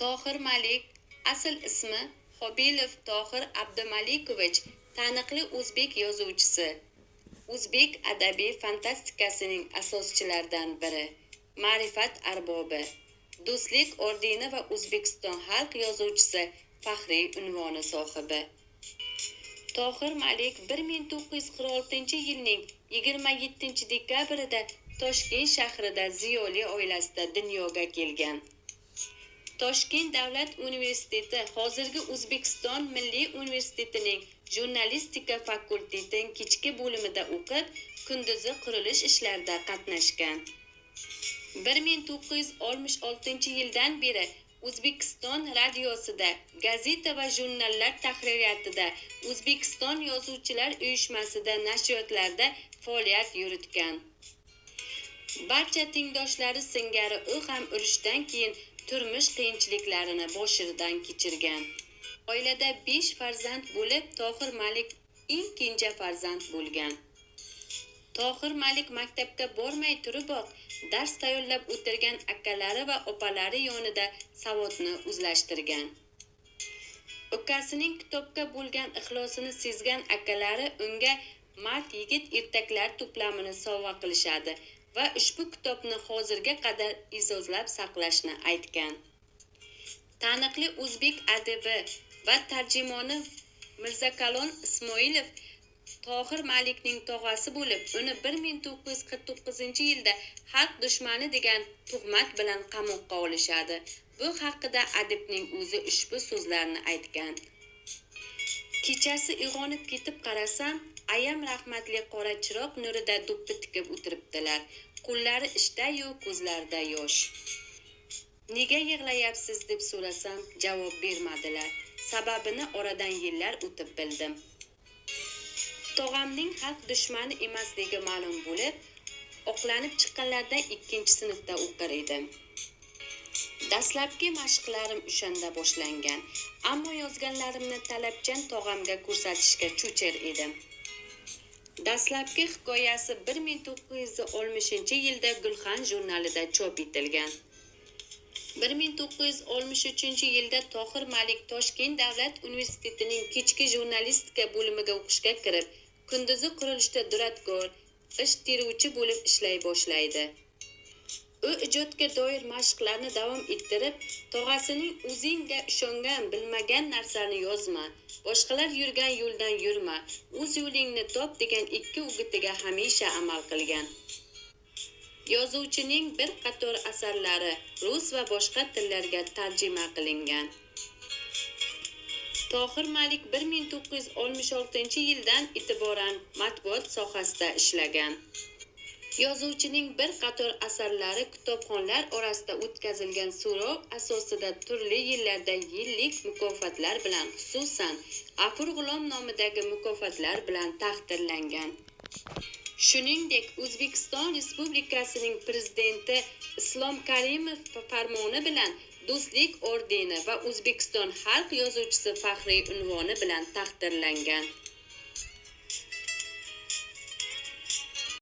Tohir Malik, asl ismi Qobilov Tohir Abdumalikovich, taniqli o'zbek yozuvchisi, o'zbek adabiy fantastikasining asoschilaridan biri, ma'rifat arbobi, Do'stlik ordeni va O'zbekiston xalq yozuvchisi faxriy unvoni sohibi. Tohir Malik 1946-yilning 27-dekabrida Toshkent shahrida ziyoli oilasida dunyoga kelgan. Toshkent davlat universiteti, hozirgi O'zbekiston Milliy universitetining jurnalistika fakultetining kechki bo'limida o'qib, kunduzi qurilish ishlarida qatnashgan. 1966-yildan beri O'zbekiston radiosida, gazeta va jurnallar tahririyatida, O'zbekiston Yozuvchilar uyushmasida, nashriyotlarda faoliyat yuritgan. Barcha tengdoshlari singari u ham urushdan keyin turmush qiyinchiliklarini boshidan kechirgan. Oilada 5 farzand bo'lib, Tohir Malik eng kenja farzand bo'lgan. Tohir Malik maktabga bormay turiboq dars tayyorlab o'tirgan akalari va opalari yonida savodni o'zlashtirgan. Ukasining kitobga bo'lgan ixlosini sezgan akalari unga Mard yigit ertaklar to'plamini sovg'a qilishadi va ushbu kitobni hozirga qadar e'zozlab saqlashni aytgan. Taniqli o'zbek adibi va tarjimoni Mirzakalon Ismoilov Tohir Malikning tog'asi bo'lib, uni 1949-yilda xalq dushmani degan tuhmat bilan qamoqqa olishadi. Bu haqida adibning o'zi ushbu so'zlarni aytgan. Kechasi uyg'onib ketib qarasam, ayam rahmatli qora chiroq nurida do'ppi tikib o'tiribdilar. Qo'llari ishda-yu, ko'zlarida yosh. Nega yig'layapsiz deb so'rasam, javob bermadilar. Sababini oradan yillar o'tib bildim. Tog'amning xalq dushmani emasligi ma'lum bo'lib, oqlanib chiqqanlarida 2-sinfda o'qir edim. Dastlabki mashqlarim o'shanda boshlangan, ammo yozganlarimni talabchan tog'amga ko'rsatishga cho'chir edim. Dastlabki hikoyasi 1960-yilda Gulxan jurnalida chop etilgan. 1963-yilda Tohir Malik Toshkent davlat universitetining kechki jurnalistika bo'limiga o'qishga kirib, kunduzi qurilishda duradgor, g'isht teruvchi bo'lib ishlay boshlaydi. U ijodga doir mashqlarni davom ettirib, tog'asining o'zingga ishongan, bilmagan narsani yozma, boshqalar yurgan yo'ldan yurma, o'z yo'lingni top degan ikki o'gitiga hamisha amal qilgan. Yozuvchining bir qator asarlari rus va boshqa tillarga tarjima qilingan. Tohir Malik 1966-yildan e'tiboran matbuot sohasida ishlagan. Yozuvchining bir qator asarlari kitobxonlar orasida o'tkazilgan so'rov asosida turli yillarda yillik mukofotlar bilan, xususan, G'afur G'ulom nomidagi mukofotlar bilan taqdirlangan. Shuningdek, O'zbekiston Respublikasining Prezidenti Islom Karimov farmoni bilan Do'stlik ordeni va O'zbekiston xalq yozuvchisi faxriy unvoni bilan taqdirlangan.